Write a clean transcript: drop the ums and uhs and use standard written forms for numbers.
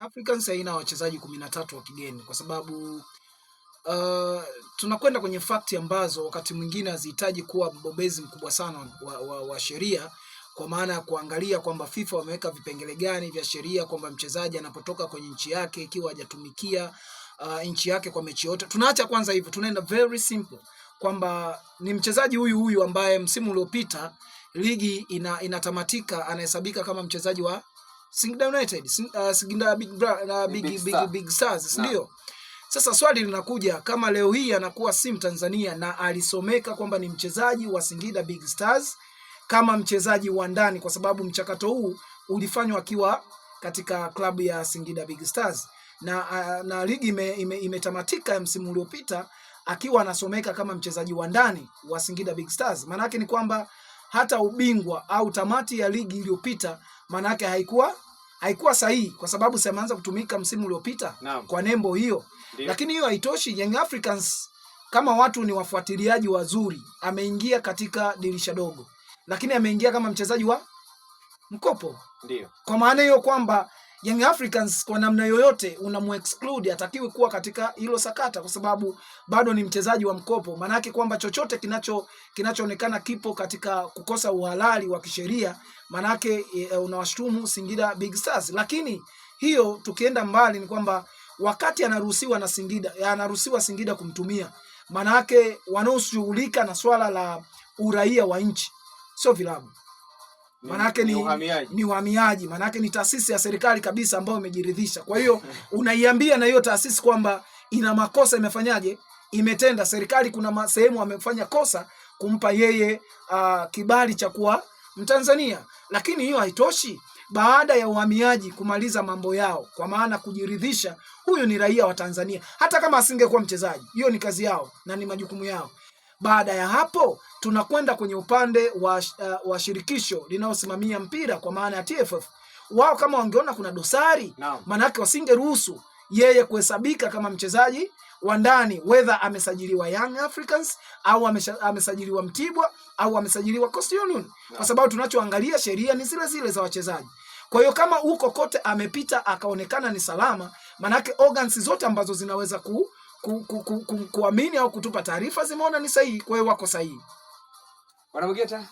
Africans haina wachezaji 13 wa kigeni kwa sababu tunakwenda kwenye fact ambazo wakati mwingine hazihitaji kuwa mbobezi mkubwa sana wa sheria, kwa maana ya kuangalia kwamba FIFA wameweka vipengele gani vya sheria kwamba mchezaji anapotoka kwenye nchi yake ikiwa hajatumikia nchi yake kwa mechi yote. Tunaacha kwanza hivyo, tunaenda very simple kwamba ni mchezaji huyu huyu ambaye msimu uliopita ligi inatamatika anahesabika kama mchezaji wa Singida United, Singida Big, Big Big, Star. Big Stars, Naam. ndio. Sasa swali linakuja kama leo hii anakuwa si Mtanzania na alisomeka kwamba ni mchezaji wa Singida Big Stars kama mchezaji wa ndani, kwa sababu mchakato huu ulifanywa akiwa katika klabu ya Singida Big Stars na ligi imetamatika ya msimu uliopita akiwa anasomeka kama mchezaji wa ndani wa Singida Big Stars. Maana yake ni kwamba hata ubingwa au tamati ya ligi iliyopita maana yake haikuwa sahihi, kwa sababu si ameanza kutumika msimu uliopita kwa nembo hiyo. Lakini hiyo haitoshi. Young Africans kama watu ni wafuatiliaji wazuri, ameingia katika dirisha dogo, lakini ameingia kama mchezaji wa mkopo. Kwa maana hiyo kwamba Young Africans kwa namna yoyote unamuexclude, hatakiwi kuwa katika hilo sakata, kwa sababu bado ni mchezaji wa mkopo. Maana yake kwamba chochote kinachoonekana kipo katika kukosa uhalali wa kisheria, maana yake unawashutumu Singida Big Stars. Lakini hiyo tukienda mbali ni kwamba wakati anaruhusiwa na Singida, anaruhusiwa Singida kumtumia, maana yake wanaoshughulika na swala la uraia wa nchi sio vilabu, manake ni uhamiaji. Ni uhamiaji, manake ni taasisi ya serikali kabisa ambayo imejiridhisha. Kwa hiyo unaiambia na hiyo taasisi kwamba ina makosa, imefanyaje, imetenda. Serikali kuna sehemu amefanya kosa kumpa yeye kibali cha kuwa Mtanzania, lakini hiyo haitoshi. Baada ya uhamiaji kumaliza mambo yao, kwa maana kujiridhisha huyu ni raia wa Tanzania, hata kama asingekuwa mchezaji, hiyo ni kazi yao na ni majukumu yao. Baada ya hapo tunakwenda kwenye upande wa shirikisho linalosimamia mpira kwa maana ya TFF. Wao kama wangeona kuna dosari, maanake wasingeruhusu yeye kuhesabika kama mchezaji wa ndani, whether amesajiliwa Young Africans au amesajiliwa Mtibwa au amesajiliwa Coastal Union, kwa sababu tunachoangalia sheria ni zile zile za wachezaji. Kwa hiyo kama huko kote amepita akaonekana ni salama, manake organs zote ambazo zinaweza kuamini au kutupa taarifa zimeona ni sahihi, kwa hiyo wako sahihi. Bwana Mgeta,